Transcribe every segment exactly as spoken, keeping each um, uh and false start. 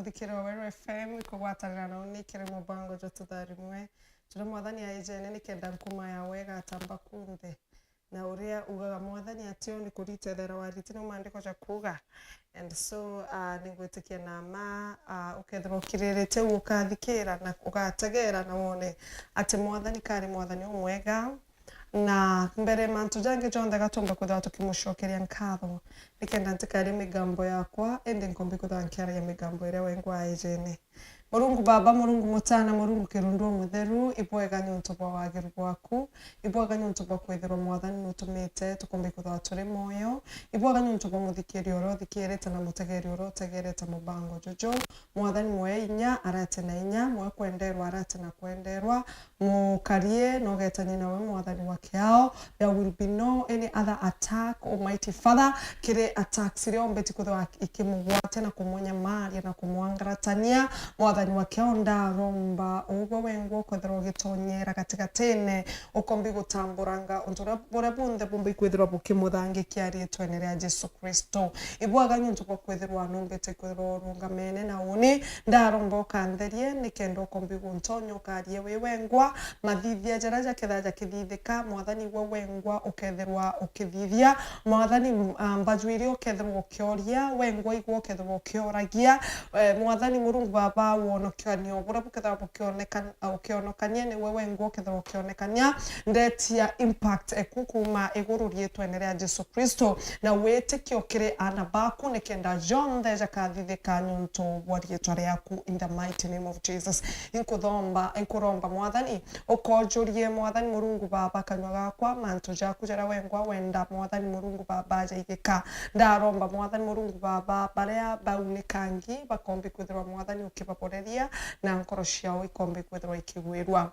Thikira Weru F M, kugwatanira na uni kiri mubango jwa Tutharimwe. Turia Mwathani aijene nikenda nkuma ya wega atamba kunthe. Na uria ugaga Mwathani atio ni kurita ethera wariti ni maandiko ja kuuga. And so, uh, ningwitikia na ma, uh, ukethirwa ukiririte u ukathikira na ugategera na wone ati Mwathani kari Mwathani umwega. Na mbere mantu jangi jonthe gatumba kwithirwa tukimucokeria nkatho, nikenda ntikarie migambo yakwa, indi nkombi kwithirwa nkiaria migambo iria wengwa aijene. Murungu Baba, Murungu Mutana, Murungu Kirundu Umutheru, ibwega niuntu bwa wagiru bwaku, ibwega niuntu bwa kwithirwa Mwathani nutumite tukombi kwithirwa turi moyo, ibwega niuntu bwa muthikiri uria uthikirite na mutegeri uria utegerete mubango juju. Mwathani mwe inya arate na inya, mwe kwenderwa arate na kwenderwa, mukarie na ugetanie nawe Mwathani wa kiao. There will be no any other attack, Almighty Father, kiri attacks iria ombeti kwithirwa ikimugwatia na kumunyamaria na kumwangaratania. Mwathani wa kiao, ndaromba ugwe wengwa ukwithirwa ugitonyera gatigatine, ukombi gutamburanga untu uria, buria bunthe bumbi kwithirwa bukimuthangikia riitwene ria Jesu Kristo. Ibwaga niuntu bwa kwithirwa numbite kwithirwa urungamene na uni, ndaromba ukantherie nikenda ukombi guntonya ukarie wi wengwa, mathithia jaria jakethira jakithithika, Mwathani, igwe wengwa ukethirwa ukithithia, Mwathani, m-, ah, mbaju iria ukethirwa ukioria, wengwa igwe ukethirwa ukioragia, eh, Mwathani Murungu Baba, wonokanio buria bukethirwa bukioneka-, ah, ukionokania, niwe wengwa ukethirwa ukionekania, ndetia impact eku kuma iguru riitwene ria Jesu Kristo, na witikio kiri aana baku, nikenda jonthe jakathithika niuntu bwa riitwa riaku, in the mighty name of Jesus. Inkuthomba, inkuromba Mwathani, ukojurie Mwathani Murungu Baba kanua gakwa, mantu jaku jaria wengwa wenda Mwathani Murungu Baba jaigika. Ndaromba Mwathani Murungu Baba, baria baunikangi bakombi kwithirwa Mwathani ukibaboreria, na nkoro ciao ikombi kwithirwa ikigwirua.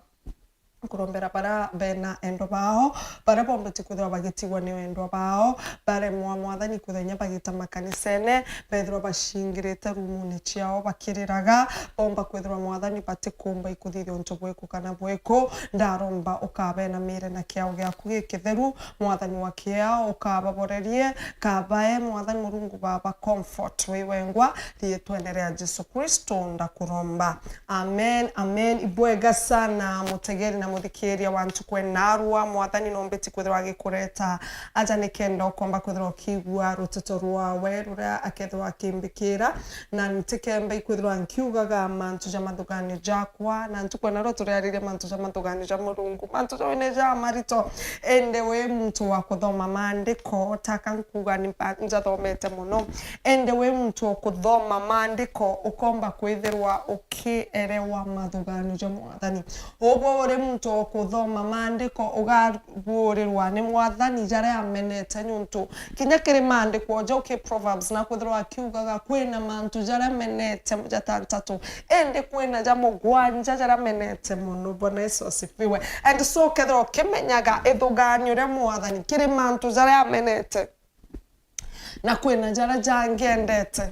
Nkurombera baria bena endwa bao, baria bombeti kwithirwa bagitigwa ni endwa bao, baremwa Mwathani kwithirwa inya bagita makanisene, bethirwa bacingirite rumune ciao bakiriraga, bomba kwithirwa Mwathani batikumba ikuthithia untu bwiku kana bwiku. Ndaromba ukabenamire na kiao giaku gikitheru, Mwathani wa kiao, ukababorerie, kabae Mwathani Murungu Baba comfort wi wengwa, riitwene ria Jesu Kristo ndakuromba. Amen, amen. Ibwega sana, mutegeri na muthikiria wa ntuku enarua. Mwathani nombeti kwithirwa agikureta aja nikenda ukomba kwithirwa ukigua ruteto rwawe ruria akethirwa akimbikira, na ntikemba ikwithirwa nkiugaga mantu ja mathuganio jakwa, na ntuku enarua turiaririe mantu ja mathuganio ja Murungu, mantu jau ni ja marito, indi wi muntu wa kuthoma maandiko, taka nkuga ni mba-, njathomete muno. Indi wi muntu ukuthoma maandiko, ukomba kwithirwa ukierewa mathuganio ja Mwathani. Ugwe uri muntu ukuthoma maandiko, ugaburirwa ni Mwathani jaria amenete, niuntu kinya kiri maandiko jau ki Proverbs na kwithirwa akiugaga kwina mantu jaria amenete jatantatu, indi kwina ja mugwanja jaria amenete muno. Bwana Yesu asifiwe. And so ukethirwa ukimenyaga ithuganio ria Mwathani kiri mantu jaria amenete, na kwina jaria jangi endete,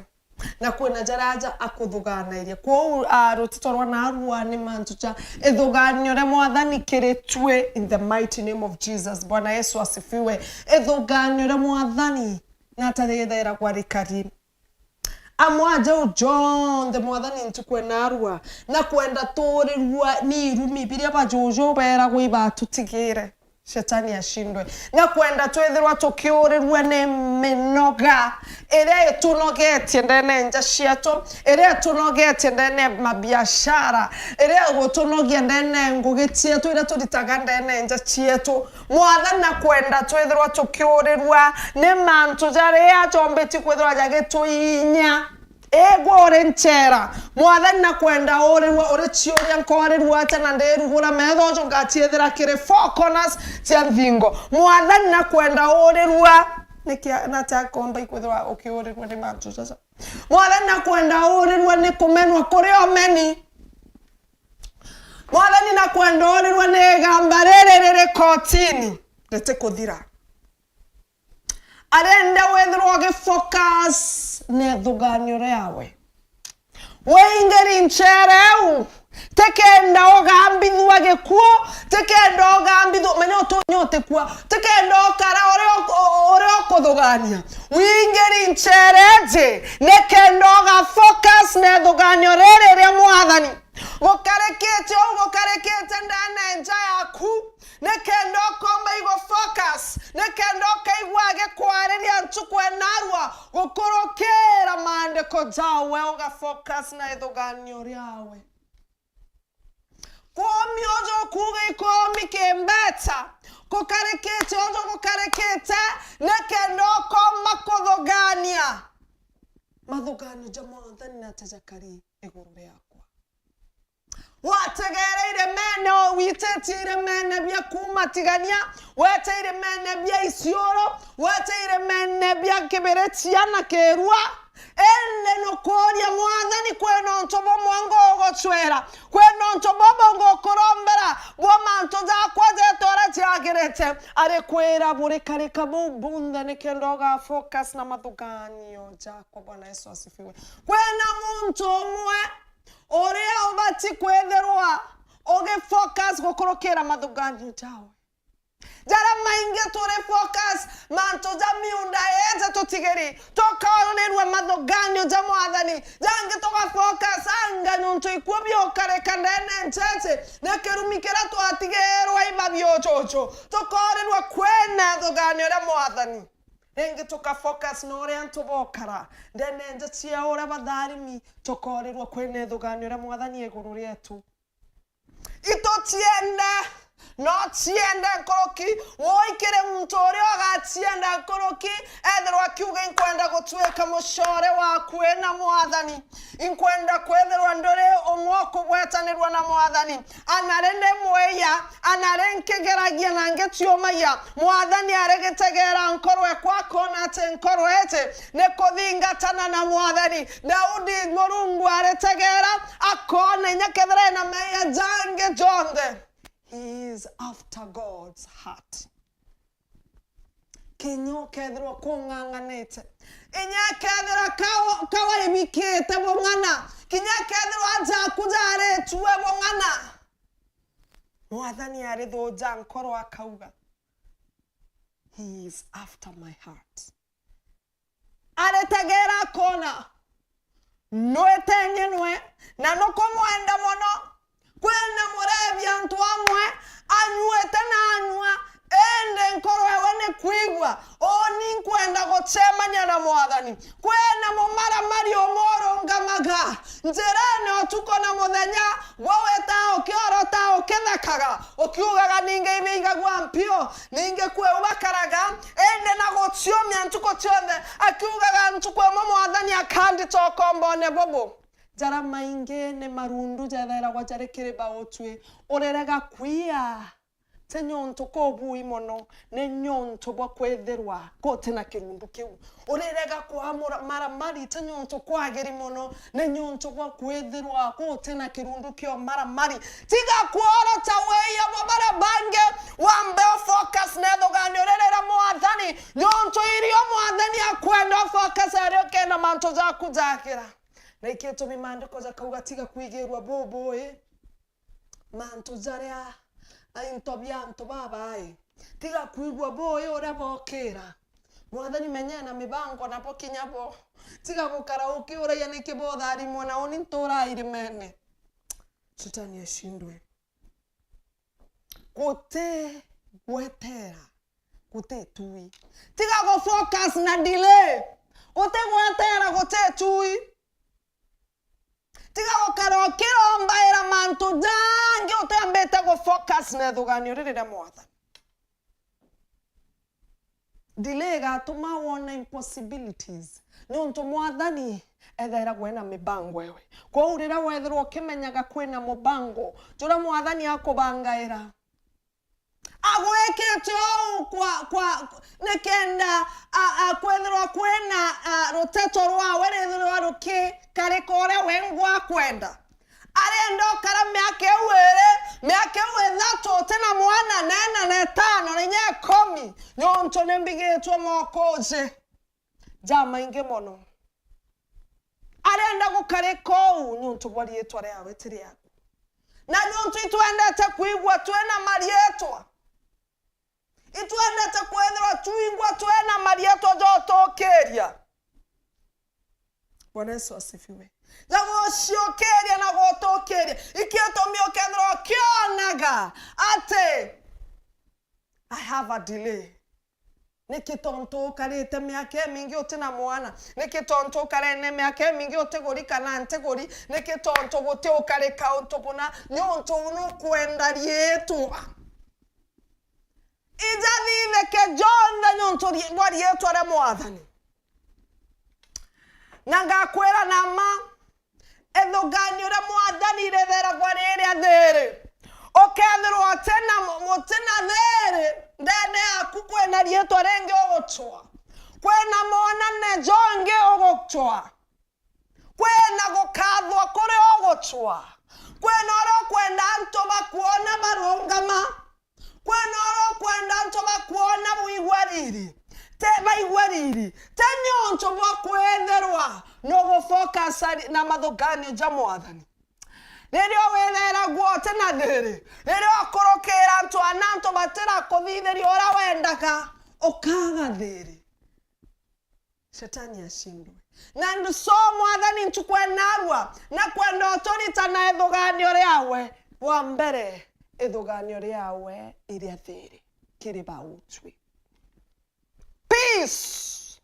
na kwina jaria aja akuthuganairie. Kwou, ah, rutito rwa narua ni mantu ja ithuganio ria Mwathani kiri twi, in the mighty name of Jesus. Bwana Yesu asifiwe. Ithuganio ria Mwathani nata rithairagwa rikari. Amwe a jau jonthe Mwathani ntuku enarua, na kwenda tuurirua ni irumi biria bajuju beragwa ibatutigire. Shetani ashindwe. Na kwenda twithirwa tukiurirua ni minoga iria itunogetie ndene nja cietu, iria itunogetie ndene mabiashara, iria igutunogia ndene ngugi cietu iria turitaga ndene nja cietu. Mwathani, na kwenda twithirwa tukiurirua ni mantu jaria jombeti kwithirwa jagituinya. Igwe uri nchera, Mwathani, na kwenda urirua, uri ciuria, nkoorirua atia na ndirugura metho jo ngaciethira kiri four corners cia nthingo? Mwathani, na kwenda urirua, niki, natia komba ikwithirwa ukiurirua ni mantu jaja? Mwathani, na kwenda urirua ni kumenwa kuri omeni. Mwathani, na kwenda urirua ni igamba riri riri kotini ritikuthira. Arenda withirwa ugifocus na ithuganio riawe. Wingiri nchere eu, tikenda ugambithua gikuo, tikenda ugambithua, menya utunyote kua, tikenda ukara uri u-, uri ukuthugania. Wingiri nchere iji, nikenda ugafocus na ithuganio Ithugaanio riri ria Mwathani, gukarikite uu, gukarikite ndene nja yaku, nikenda ukomba igu focus, nikenda ukaigua agikwariria ntuku enarua, gukurukira maandiko jawe, uga focus na ithugaanio riawe. Kwomi uju kuuga ikomi kimbeta, kukarikite uju kukarikite, nikenda ukomba kuthugaania. Mathugaanio ja Mwathani na ta jakari iguru riakwa. Wategeere iremene, wititie iremene bia kuuma tigania, wete iremene bia icioro, wete iremene bia kibiritia na kirua, indi nukuuria Mwathani, kwina untu bumwe ngugucwira, kwina untu bubu ngukurombera bwa mantu jakwa jetwara jiagirite. Arikwira burikarika buu bunthe nikenda uga focus na mathugaanio jakwa. Bwana Yesu asifiwe. Kwina muntu umwe uria ubati kwithirwa ugifocus gukurukira mathugaanio jawe. Jaria maingi turi focus mantu ja miunda iji tutigiri, tukoorirua mathugaanio ja Mwathani. Jangi tugafocus anga nontu ikuo biukarika ndene ncheche, ni kirumi kiria twatigirwa iba biuchuchu. Tukoorirua kwina ithugaanio ria Mwathani. Ringi tukafocus na uria antu bokara ndene nja ciao, uria batharimi, tukoorirua kwina ithugaanio ria Mwathani iguru rietu. Itutienda, no tienda nkuruki, woi kiri muntu uria ugatienda nkuruki, ethirwa akiuga, "Inkwenda gutuika mucore waku wina Mwathani, inkwenda kwithirwa nduri umwe ukugwetanirua na Mwathani." Ana ri ndi mwiya, ana ri nkigeragia na ngitiumagia, Mwathani arigitegeera nkoro ekwa, akoona ati nkoro iji ni kuthingatana na Mwathani. Daudi Murungu aritegeera, akoona inya kethira ena meeyia jangi jonthe, he is after God's heart. Kinya ukethirwa kung'ang'anite, inya kethirwa kawa, kawa ibikite bung'ana, kinya kethirwa ajaku jaritue bung'ana, Mwathani arithuja nkoro akauga, "He is after my heart." Aritegeera akoona, nwitenie nwe, na nukumwenda mono. Kwina murebi antu amwe anyuite na anyua, indi nkoro ewe ni kwigua, uuni nkwenda gucemania na Mwathani. Kwina mumaramari umwe urungamaga njirene utuku na muthenya, gwe wita ukiorota ukithekaga, ukiugaga, "Ningi ibiigagua mpio, ningi kwiu bakaraga," indi na guciumia ntuku cionthe, akiugaga, "Ntuku imwe Mwathani akandita ukombone bubu." Jaria maingi ni marundu jethairagwa jari kiri bautwi. Urirega kwia, ti niuntu kubui mono, ni niuntu bwa kwithirwa guti na kirundu kiu. Urirega kwamura maramari, ti niuntu kwagiri mono, ni niuntu bwa kwithirwa guti na kirundu kia umaramari. Tiga kworota wiya bwa baria bangi, wambe ufocus na ithugaanio riri ria Mwathani, niuntu irio Mwathani akwenda ufocus ario kenda mantu jaku jagira. Na iki gitumi maandiko jakauga, tiga kwigirua bubui mantu jaria into bia antu babai. Tiga kwigua bui uria bokira. Mwathani, menyana mibango nabo kinya bo. Tiga gukara ukiuragia niki botharimwa na uni ntura irimene. Shetani ashindwe. Guti gwetera, guti tui. Tiga gu focus na delay. Guti gwetera, guti tui. Tiga gukara ukirombaira mantu jangi utiambite gu focus na ithuganio riri ria Mwathani. Delay igatuma wona impossibilities, niuntu Mwathani ethairagwa ena mibango ewe. Kwou riria wethirwa ukimenyaga kwina mubango juria Mwathani akubangaira, agwikite uu kwa, kwa, nikenda, a, a, kwithirwa kwina, a, ruteto rwawe rithirwa rukikarika uria we ngwakwenda. Arenda ukara miaka iu iri, miaka iu ithatu utina mwana, na ena na itano, na inya ikumi, niuntu nimbigitwe mokuji jamaingi mono. Arenda gukarika uu niuntu bwa riitwa riawe ti riaku. Na niuntu itwendete kwigua twina mariitwa, itwendete kwithirwa twingwa twina mariitwa jotukiria. Bwana Yesu asifiwe. Jagucio delay. Niki tontu ukarite miaka imingi uti na mwana? Niki tontu ukarene miaka imingi utiguri kana ntiguri? Niki tontu guti ukarika untu buna? Niuntu uu nukwenda riitwa. Ija thithike jonthe niuntu ri-, bwa riitwa ria Mwathani. Na ngakwira na mma, ithuganio ria Mwathani ritheragwa riria thiiri. Ukethirwa uti na, uti na thiiri ndene yaku, kwina riitwa ringi ugucwa, kwina monane jongi ugucwa, kwina gukathwa kuri ugucwa, kwina uria ukwenda antu bakwona barungama, kwina uria ukwenda antu bakwona buigua riri, te baigua riri, ti niuntu bwa kwithirwa nugufocus ari-, na mathuganio ja Mwathani. Riria witheragua uti na thiiri, riria ukurukira antu ana antu batirakuthithiria uria wendaga, ukaga thiiri. Shetani ashindwe. Na so Mwathani ntuku enarua, na kwenda uturitana ithuganio riawe. Bwa mbere, ithuganio riawe iria thiiri kiri bautwi. Peace!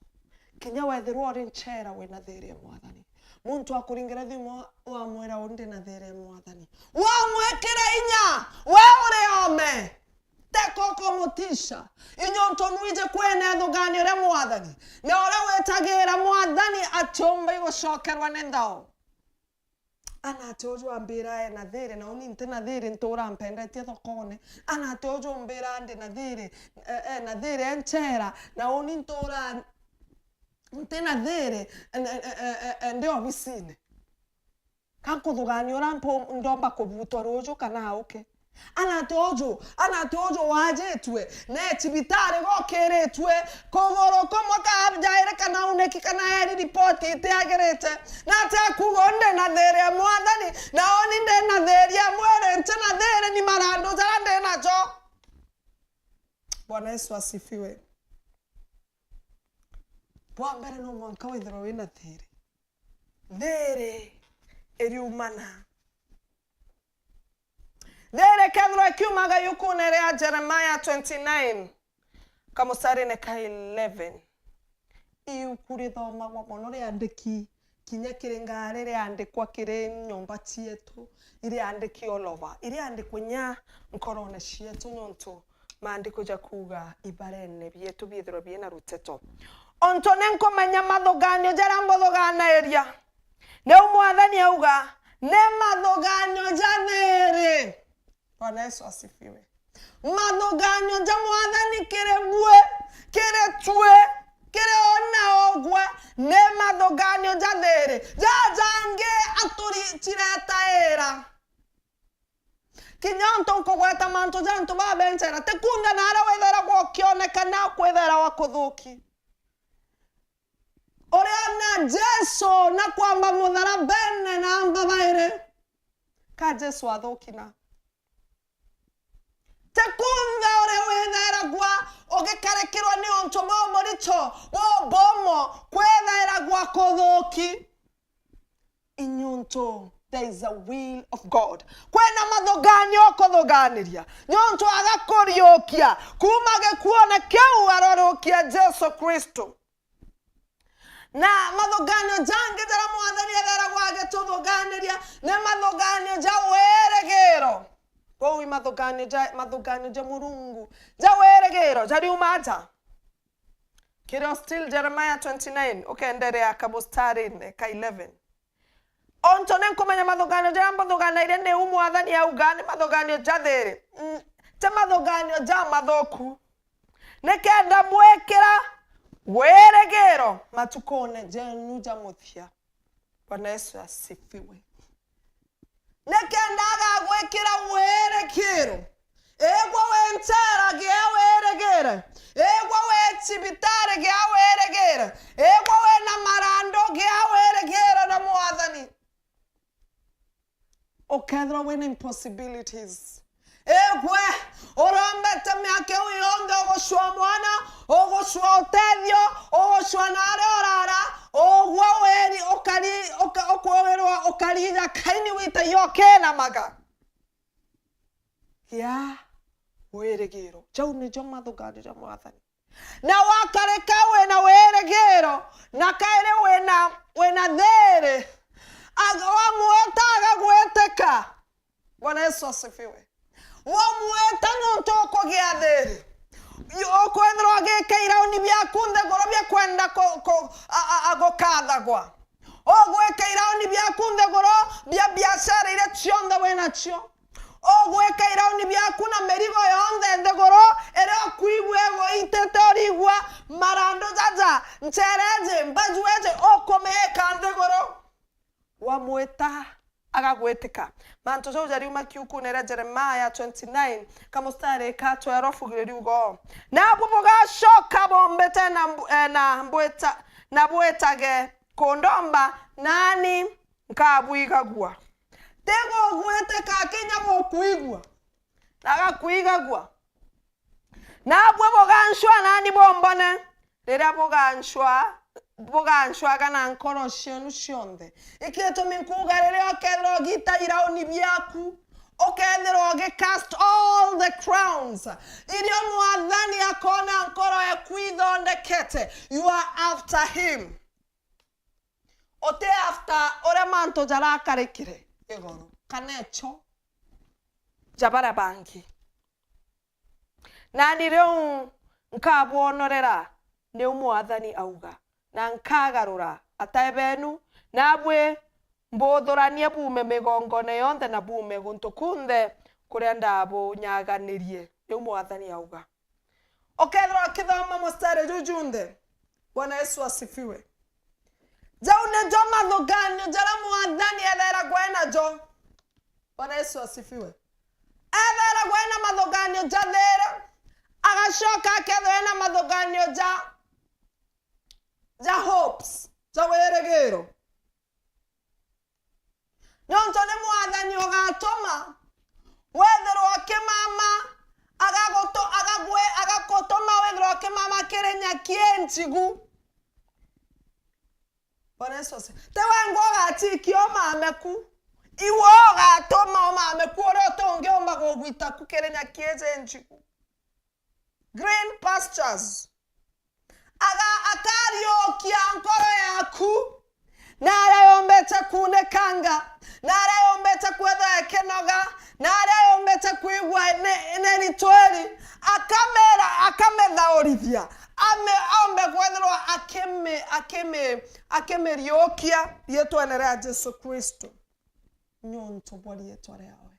Kinya wethirwa uri nchera, wina thiiri ya Mwathani. Muntu akuringira thimu, wamwira, "Undi na thiiri ya Mwathani." Wamwikira inya, we uri ome. Teka ukamutisha. Inyuntu nwiji kwina ithuganio ria Mwathani. Na uria witagira Mwathani atiumba igucokerwa ni nthao. Ana ati uju ambira ena thiiri, na uni ntina thiiri, ntura mpendetie thokone. Ana ati uju umbira ndi na thiiri, e, ena thiiri e nchera, na uni ntura ntina thiiri, e, e, e, e, ndi obisine. Ka nkuthugania uria mpu-, ndomba kubutwa ruju kana auke? Ana ati uju, ana ati uju wajitue, na cibitari gokiritue, kuguru kumwe ka jairi kana uniki kana eri ripoti itiagirite, na ati akuga undi na thiiri ya Mwathani, na uni ndi na thiiri ya mwiri, nti na thiiri ni marandu jaria ndi najo. Bwana Yesu asifiwe. Bwa mbere, no mwanka withirwe wina thiiri. Thiiri iriumana. Thiiri kethirwa ikiumaga yukune ria Jeremiah twenty-nine, kamusarine ka eleven. Iuku rithomagwa mono riandiki, kinya kiri ngari riandikwa kiri nyomba cietu, iriandiki all over, iriandikwa inya nkorone cietu, niuntu maandiko jakuuga ibarene bietu biithirwe biina ruteto. Ontu ni nkumenya mathuganio jaria mbuthuganairia, niu Mwathani auga, ni mathuganio ja thiiri. Bwana Yesu asifiwe. Mathuganio ja Mwathani kiri bue, kiri tue, kiri ona ugwe, ni mathuganio ja thiiri. Jajangi aturi ciretaira. Kinya untu nkugweta mantu ja antu babenchera, ti kuntha naria withiragwa ukionekana kwithira wa kuthuki. Uriona Jesu na kwamba mutharabene na amba bairi, ka Jesu athuki na? Ti kuntha uria withiragwa ugikarikirwa ni untu bumurito, bubumo, kwithiragwa kuthuki. Inyuntu there is a will of God. Kwina mathuganio ukuthuganiria, niuntu agakuriukia kuuma gikuone kiu, arorukia Jesu Kristo. Na mathuganio jangi jaria Mwathani etheragwa agituthuganiria ni mathuganio ja wirigiro. Kwou i mathuganio ja, mathuganio ja Murungu ja wirigiro jariuma aja? Kirio still Jeremiah twenty-nine, ukenderea kamustarine ka eleven. Ontu ni nkumenya mathuganio jaria mbuthuganairie niu Mwathani auga ni mathuganio ja thiiri, mm, ti mathuganio ja mathuku, nikenda mwikira wirigiro matukune jenu ja muthia. Bwana Yesu asifiwe. Nikenda agagwikira wirigiro. Igwe wi nchera, gia wirigire. Igwe wi cibitari, gia wirigire. Igwe wi na marandu, gia wirigire na Mwathani. Ukethirwa wina impossibilities. Igwe, urombete miaka iu yonthe, ugucua mwana, ugucua utethio, ugucua naria urara, ugwe weri ukari-, uka-, ukwirwa ukariga Kaini wita yokenamaga. Gia wirigiro. Jau nijo mathuganio ja Mwathani. Na wakarika wina wirigiro, na kairi wina, wina thiiri, ag-, wamwita agagwitika. Bwana Yesu asifiwe. Wamwita nontu ukugia thiiri. Ukwithirwa ugika irauni biaku nthiguru bia kwenda ku-, ku-, a-, a-, a-, gukathagwa. Ugwika irauni biaku nthiguru bia biashara iria cionthe winacio. Ugwika irauni biaku na mirigo yonthe nthiguru, iria ukwigua iguitite urigua marandu jaja, nchere iji, mbaju iji, ukumiika nthiguru. Wamwita, agagwitika. Mantu jau jariuma kiukune ria Jeremia twenty-nine, kamustari ka twelve, riuga uu, "Nabu bugacoka bombite na mbu-, eh, na mbwita-, na bwitage kundomba, nani nkabwigagua." Ti gugwitika kinya gukwigua, na agakwigagua. "Nabwe bugancwa nani bumbone, riria bugancwa, bugancwaga na nkoro cienu cionthe." Iki gitumi nkuuga, riria ukethirwa ugita irauni biaku, ukethirwa ugi cast all the crowns iria Mwathani akoona nkoro eku ithondekete, you are after him. Uti after uria mantu jarakarikire igoro, kana echo ja baria bangi. "Nani riu nkabwonorera," niu Mwathani auga, "na nkagarura atae benu, nabwe mbuthuranie buume migongone yonthe na buume guntu kunthe kuria ndabunyaganirie," niu Mwathani auga. Ukethirwa ukithoma mustari juu junthe, Bwana Yesu asifiwe. Jau nijo mathuganio jaria Mwathani ethairagwa enajo. Bwana Yesu asifiwe. Ethairagwa ena mathuganio ja thiiri, agacoka akethirwa ena mathuganio ja, ja hopes, ja wirigiro. Nontu ni Mwathani ugatuma withirwa ukimama, agagutu-, agagwi-, agagutuma withirwa ukimama kiri nyaki injigu. Bwana Yesu asifiwe. Ti wengwa ugatikia umame ku. Iwe ugatuma umame ku uria utungiumba kugwita ku kiri nyaki iji njigu. Green pastures. Aga-, akariukia nkoro yaku, na aria yumbite kuunikanga, na aria yumbite kwithirwa ikinoga, na aria yumbite kwigua ni, ni ritwiri, akamera, akamithaurithia, ame-, aumbe kwithirwa akimi-, akimi-, akimiriukia riitwene ria Jesu Kristo. Niuntu bwa riitwa riawe.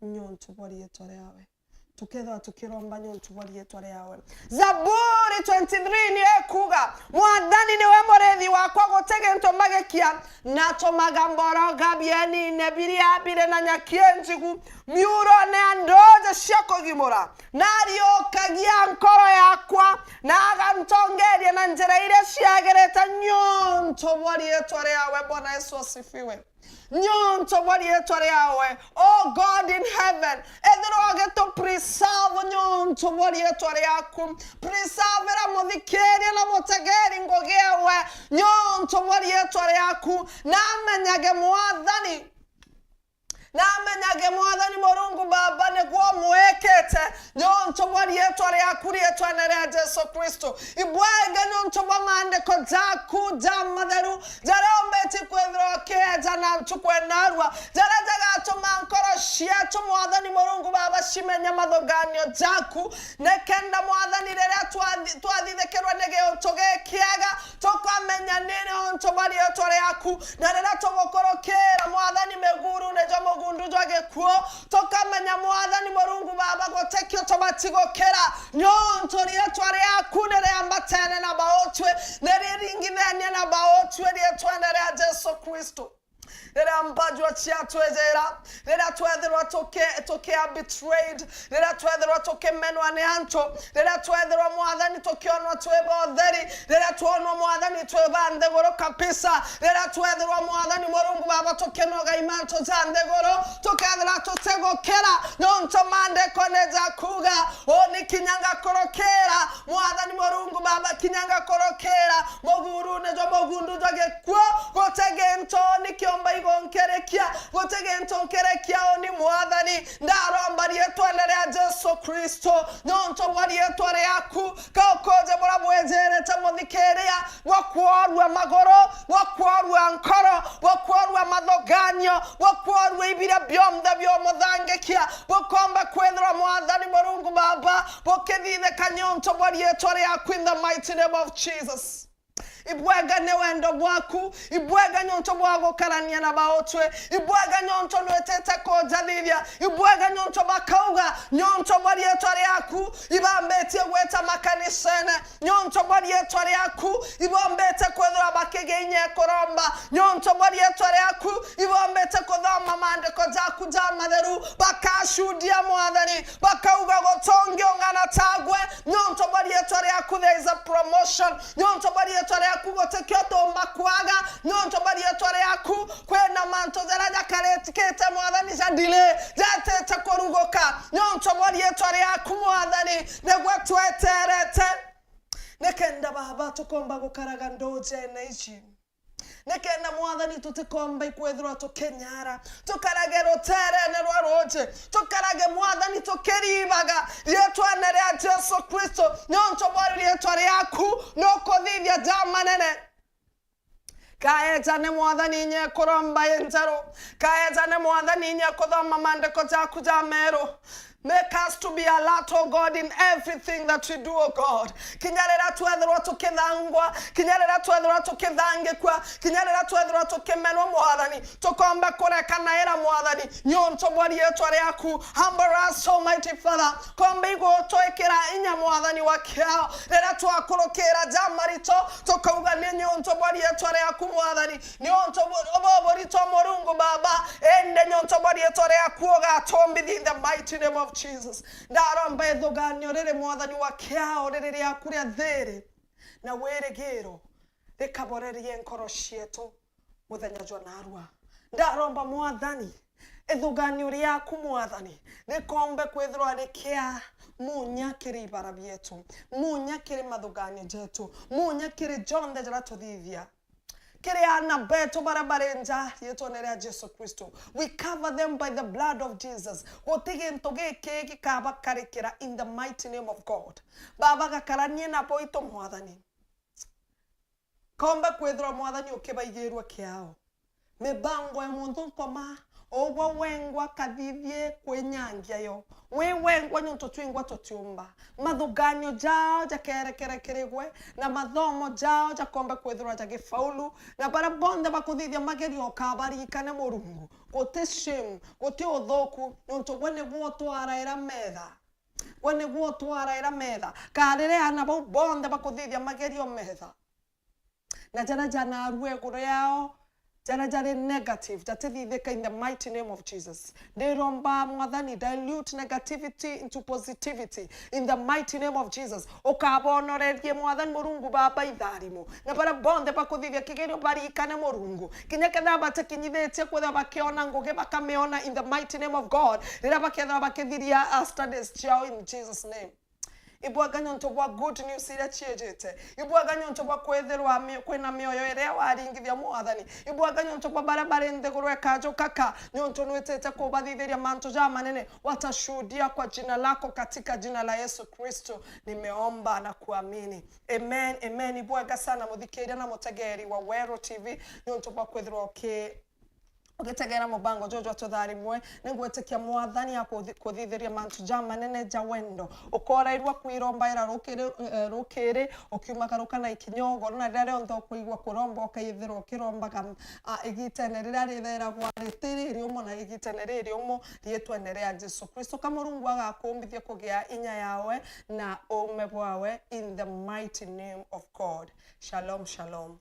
Niuntu bwa riitwa riawe. Tukethirwa tukiromba niuntu bwa riitwa riawe. Zaburi twenty-three ni ikuuga, "Mwathani niwe murithi wakwa, guti gintu mbagikia, natumaga mboroga bienine biria biri na nyaki injigu, miurone ya nduuji cia kugimura. Nariukagia nkoro yakwa, na agantongeria na njira iria ciagirite niuntu bwa riitwa riawe." Bwana Yesu asifiwe. Niuntu bwa riitwa riawe, oh God in heaven, ethirwa ugitu preserve niuntu bwa riitwa riaku. Preservera muthikiria na mutegeri ngugi ewe niuntu bwa riitwa riaku. Namenyage Mwathani, namenyage Mwathani Murungu Baba niguo umwikite niuntu bwa riitwa riaku, riitwene ria Jesu Kristo. Ibwenge niuntu bwa maandiko jaku jamatheru, jaria umbitie kwithirwa ukieja na ntuku ena narua, jaria jagatuma nkoro cietu, Mwathani Murungu Baba, cimenye mathuganio jaku, nikenda, Mwathani, riria twathi-, twathithikirwe ni giuntu gikiega, tukamenya ni niuntu bwa riitwa riaku, na riria tugukurukira, Mwathani, migurune jwa mugundu jwa gikuu, tukamenya, Mwathani Murungu Baba, gutikio tubati gukira, niuntu riitwa riaku ni riambatene na bautwi, ni riringithenie na bautwi, riitwene ria Jesu Kristo. Riria mbajua ciatwijira, riria twethirwa tuki-, tukia betrayed, riria twethirwa tukimenwa ni antu, riria twethirwa, Mwathani, tukionwa twi ba utheri, riria twonwa, Mwathani, twi ba nthiguru kabisa, riria twethirwa, Mwathani Murungu Baba, tukinoga i mantu ja nthiguru, tukethira tutigukira, niuntu maandiko ni jakuuga, uni kinya ngakurukira, Mwathani Murungu Baba, kinya ngakurukira mugurune jwa mugundu jwa gikuu, guti gintu ni kiumba Gunkirikia, guti gintu nkirikia uni Mwathani. Ndaromba riitwene ria Jesu Kristo, nontu bwa riitwa riaku, ka ukuje buria bwijirite muthikiria, bwa kworua maguru, bwa kworua nkoro, bwa kworua mathuganio, bwa kworua ibiria bionthe biumuthangikia, bukombe kwithirwa Mwathani Murungu Baba, bukithithika nontu bwa riitwa riaku in the mighty name of Jesus. Ibwega ni wendo bwaku, ibwega nontu bwa gukarania na bautwi, ibwega nontu nwitite kunjathithia, ibwega nontu bakauga nontu bwa riitwa riaku, ibambitie gwita makanisene, nontu bwa riitwa riaku, ibombite kwithirwa bakigia inya kuromba, nontu bwa riitwa riaku, ibombite kuthoma maandiko jaku ja matheru, bakashuhudia Mwathani, bakauga guti ungi ung'ana tagwe, nontu bwa riitwa riaku there is a promotion, nontu bwa riitwa riaku guti kio tumba kwaga, nontu bwa riitwa riaku kwina mantu jaria jakaritikite Mwathani ja delay, jatite kuruguka, nontu bwa riitwa riaku Mwathani, nigwe tweterete. Nikenda Baba tukomba gukaraga ndujene iji. Nikenda Mwathani tutikomba ikwithirwa tukinyara, tukarage ruteerene rwa ruuji, tukarage Mwathani tukiribaga riitwene ria Jesu Kristo, nontu bwa riitwa riaku nukuthithia ja manene. Kaeja ni Mwathani inya kuromba i njeru, kaeja ni Mwathani inya kuthoma maandiko jaku ja meru. Make us to be alert, oh God, in everything that we do, oh God. Kinya riria twethirwa tukithangwa, kinya riria twethirwa tukithangikua, kinya riria twethirwa tukimenwa, Mwathani, tukombe kurekanaira, Mwathani, nontu bwa riitwa riaku. Humble us, Almighty Father. Kombe igutwikira inya, Mwathani wa kiao, riria twakurukira ja marito, tukauga ni nontu bwa riitwa riaku, Mwathani. Ni untu bu-, buburito Murungu Baba, indi ni untu bwa riitwa riaku ugatumbithia in the mighty name of Jesus. Ndaromba ithuganio riri, Mwathani wa kiao, riri riaku ria thiri, na wirigiro rikaborerie nkoro cietu muthenya jwa narua. Ndaromba, Mwathani, ithuganio riaku, Mwathani, rikombe kwithirwa rikia munya kiri ibara bietu, munya kiri mathuganio jetu, munya kiri jonthe jaria tuthithia. Kiri aana betu baria bari nja, riitwene ria Jesu Kristo, we cover them by the blood of Jesus. Guti gintu giki gikabakarikira in the mighty name of God. Baba, gakaranie nabo itu, Mwathani. Kombe kwithirwa, Mwathani, ukibaigirua kiao. Mibango ya muntu nkoma, ugwe wengwa kathithie kwinyangia yo. Wi wengwa niuntu twingwa tutiumba. Mathuganio jao jakerekere kiri gwe, na mathomo jao jakombe kwithirwa jagifaulu, na baria bonthe bakuthithia magerio ukabaririkane, Murungu. Guti shame, guti uthuku, niuntu gwe nigwe utwaraira metha. Gwe nigwe utwaraira metha. Karire aana bau bonthe bakuthithia magerio metha. Na jaria janarua iguru yao, jaria jari negative, jatithithika in the mighty name of Jesus. Ndiromba, Mwathani, dilute negativity into positivity in the mighty name of Jesus. Ukabonorerie, Mwathani Murungu Baba, itharimo. Na baria bonthe bakuthithia kigerio barikane, Murungu. Kinya kethira batikinyithitie kwithirwa bakiona ngugi, bakamiona in the mighty name of God. Riria bakethirwa bakithiria, uh, studies ciao in Jesus' name. Ibwega niuntu bwa good news iria ciejite. Ibwega niuntu bwa kwithirwa mi-, kwina mioyo iria waringithia, Mwathani. Ibwega niuntu bwa baria bari nthiguru ikaju kaka, niuntu nwitite kubathithiria mantu jamanene. Watashuhudia kwa jina lako, katika jina la Yesu Kristo nimeomba na kuamini. Amen, amen. Ibwega sana muthikiria na mutegeri wa Weru T V, niuntu bwa kwithirwa uki- ugitegera mubango juju jwa tutharimwe. Ningwitikia Mwathani akuthi-, kuthithiria mantu jamanene ja wendo. Ukorairua kwirombaira rukiri, eh, rukiri, ukiumagaruka na ikinya ugoro, na riria rionthe ukwigua kuromba, ukaithirwa ukirombaga, ah, igitene riria ritheragwa riti ririumu na igitene ririumu, riitwene ria Jesu Kristo. Ka Murungu agakumbithia kugia inya yawe na uume bwawe in the mighty name of God. Shalom, shalom.